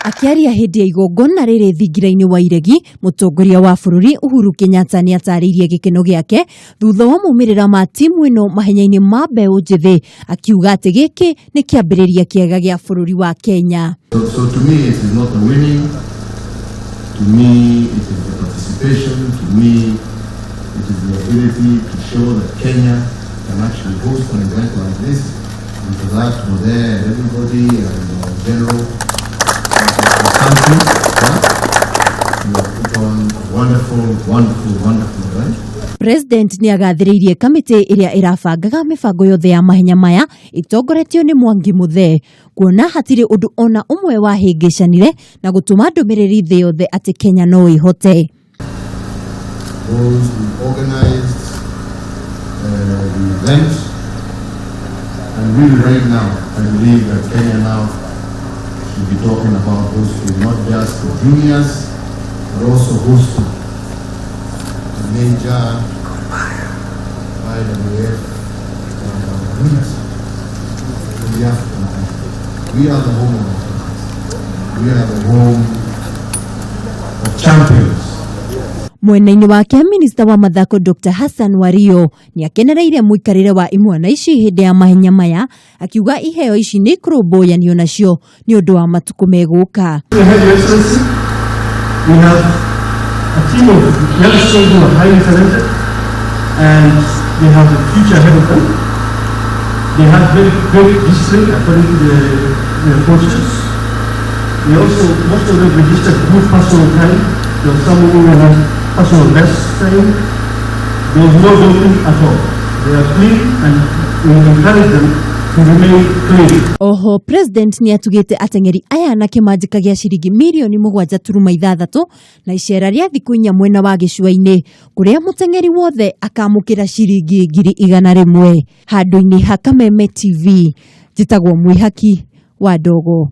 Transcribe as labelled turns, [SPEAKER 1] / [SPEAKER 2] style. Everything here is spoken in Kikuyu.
[SPEAKER 1] Akĩaria hĩndĩ ya igongona rĩrĩ thingira-inĩ wa Iregi, mũtongoria wa bũrũri Uhuru Kenyatta nĩ atarĩirie gĩkeno gĩake thutha wa maumĩrĩra ma timu ĩno mahenya-inĩ ma mbeũ njĩthĩ, akiuga atĩ gĩkĩ nĩ kĩambĩrĩria kĩega gĩa bũrũri wa Kenya.
[SPEAKER 2] So to me, it is not the winning. To me, it is the participation. To me, it is the ability to show that Kenya can actually host an event like this. And for that, we're there, and everybody, and general, the country, yeah? You have put on a wonderful, wonderful, wonderful event.
[SPEAKER 1] President nĩ agathĩrĩirie kamĩtĩ ĩrĩa ĩrabangaga mĩbango yothe ya mahenya maya ĩtongoretio nĩ Mwangi Muthee, kuona hatirĩ ũndũ ona ũmwe wahĩngĩcanire na gũtũma ndũmĩrĩri thĩ yothe atĩ Kenya no ĩhote.
[SPEAKER 2] Those who organized the event. And really right now, I believe that Kenya now should be talking about hosting not just the juniors, but also hosting a major IAAF meet in the African continent. We are the home of athletics. We are the home of champions.
[SPEAKER 1] Mwena-inĩ wake, minista wa mathako Dr Hassan Wario nĩ akenereire mũikarĩre wa imwana ici hĩndĩ ya mahenya maya, akiuga iheo ici nĩ ikũrũmbũyanio nacio nĩ ũndũ wa matukũ megũka.
[SPEAKER 3] Ahead, Your Excellency, we have a team of youngsters who are highly talented and they have a future ahead of them. They have very great discipline according to their coaches. They also, most of them registered good personal time. There were some who had personal best time. There was no doping at all. They are clean and we encourage them to remain clean.
[SPEAKER 1] Oho President nĩ atugĩte ateng'eri aya na kĩmanjĩka gĩa ciringi mirioni 7.6 na icera rĩa thikũ 4 mwena wa gĩcũa-inĩ, kũrĩa mũteng'eri wothe akamũkĩra ciringi 100,000. Handũ-inĩ ha Kameme TV, njĩtagwo Mwĩhaki wa Ndogo.